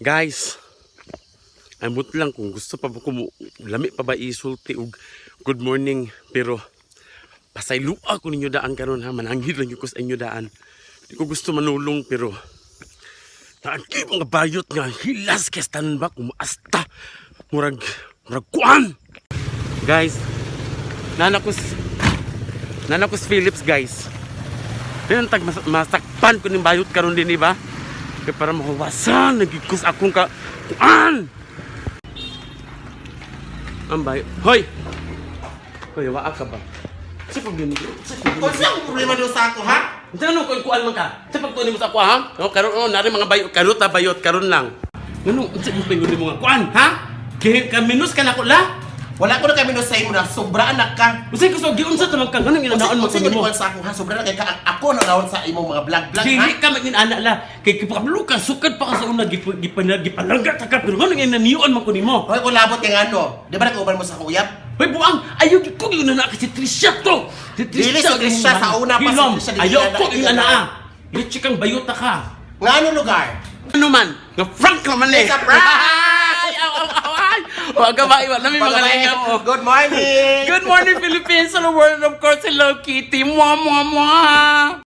Guys, ambot lang kung gusto pa ba ko lami pa ba isulti og good morning, pero pasaylua ko ninyo daan karon ha, mananghid lang gyud ko sa inyo daan. Di ko gusto manulong, pero naagi mga bayot nga hilas kay tanan ba kumuasta murag murag kuan. Guys, nana ko Philips, guys. Yan tag masakpan ko ning bayot karon din, ba? Kay para mahuwasan nagigkus akong ka kuan. Ang bayot. Hoy! Hoy, waa ka ba? Sa problema ko. Sa problema. Unsa ang problema niyo sa ako, ha? Unsa ano kuan kuan man ka? Sa pagtuon mo sa ako, ha? No, karon oh, nari mga bayot karot ta bayot karon lang. Ngano unsa mo pingon mo nga kuan, ha? Kay ka minus ka nako la? Wala ko na kami no sa imo na sobra anak ka. Unsa ko so giunsa ta man ka nganong inanaon mo Unsa ko nimo? ko sa ako, ha? Sobra na kay ka ako na naon sa imong mga vlog vlog, ha? Dili ka maging ana la. Kay kipakablo ka sukad pa ka sa una gipalangga ta ka, pero nganong inaniyon man ko nimo? Hoy, kung labot kay ngano? Di ba nag-uban mo sa akong uyab? Hoy buang, ayaw gyud ko gyud na si Trisha to. Si Dili si Trisha, sa una pa si Hilom, Trisha, dili ayaw na- ko dili yung na- ana. Litsi kang bayota ka. Ngano lugar? Ano man? Nga frank naman eh. It's a prank! Ay, aw, aw, aw, ay. Wag ka ba, iwan namin mga lingaw. Oh. Good morning! Good morning, Philippines and the world, of course. Hello, Kitty. Mwah, mwah, mwah.